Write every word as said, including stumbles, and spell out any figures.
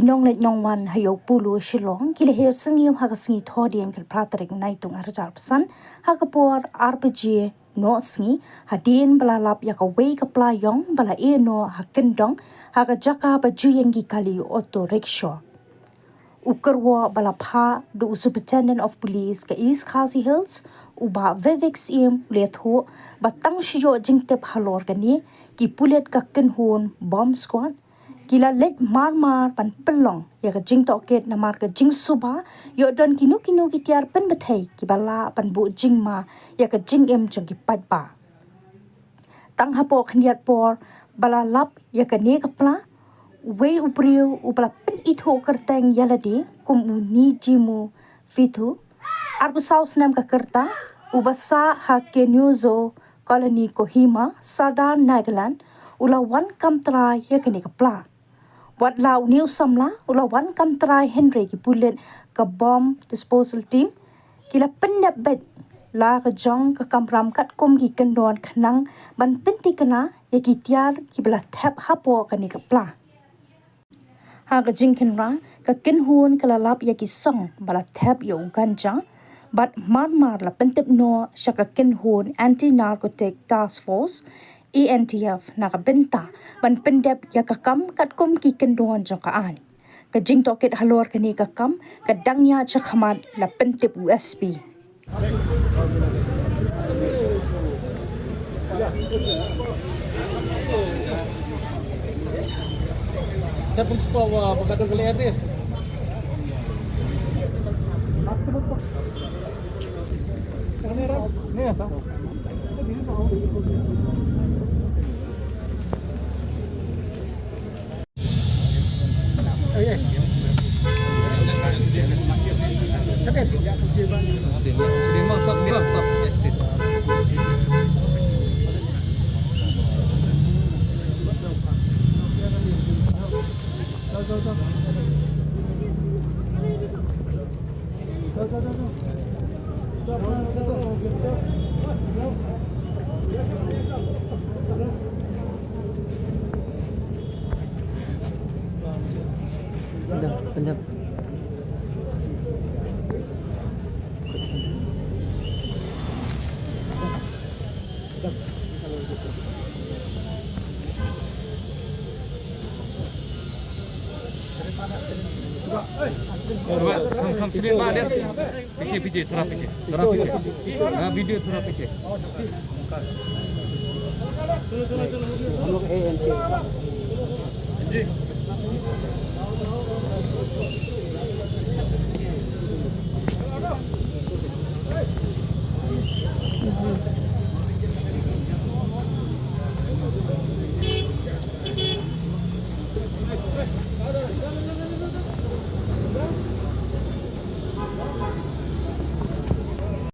Nongleit nongwan ha ïew Polo Shillong ki la her sngewbha ha ka sngi Thohdieng khatar phra tarik Naitung arhajar arphew san ha ka por ar baje noh sngi, hadien ba la lap ïa kawei ka pla ïong ba la ïeh noh ha kyndong ha ka jaka ba ju ïeng ki kali auto rickshaw. U kyrwoh ba la phah da u Superintendent of Police ka East Khasi Hills, u Bah Vivek Syiem, u la ïathuh ba tang shu ïoh jingtip halor kane, ki pulit ka kynhun bomb squad ki la leit marmar ban pynlong ïa ka jingtohkit namar ka jingsuba ïoh don kino kino ki tiar pynbthei kiba lah ban buh jingma ïa ka jingim jong ki paidbah. Tang hapoh khyndiat por ba la lap ïa kane ka pla, uwei u briew uba la pynithuh kyrteng ïa lade kum u Nijimu Vithu, arphew saw snem ka rta, uba sah ha Kenyozo Colony, Kohima, Sadar, Nagaland, u la wan kam trai ïa kane ka pla. Wat la une u samla u la wan kam trai, hynrei ki pulit ka Bomb Disposal Team ki la pyndep beit la ka jong ka kamram katkum ki kyndon khnang ban pynthikna ïa ki tiar kiba la thep hapoh kane ka pla. Ha ka jingkhynra, ka kynhun ka la lap ïa ki song ba la thep ïa u ganja bad marmar la pyntip noh sha ka kynhun Anti Narcotic Task Force, A N T F, na ka bynta ban pyndep ïa ka kam katkum ki kyndon jong ka aiñ. Ka jingtohkit halor kane ka kam ka dang ïaid shakhmat, la pyntip u S P. Come, come, sini, Pak, lihat. पीछे, पीछे, थोड़ा पीछे, थोड़ा पीछे। हाँ, वीडियो थोड़ा पीछे। हम लोग ए एन सी।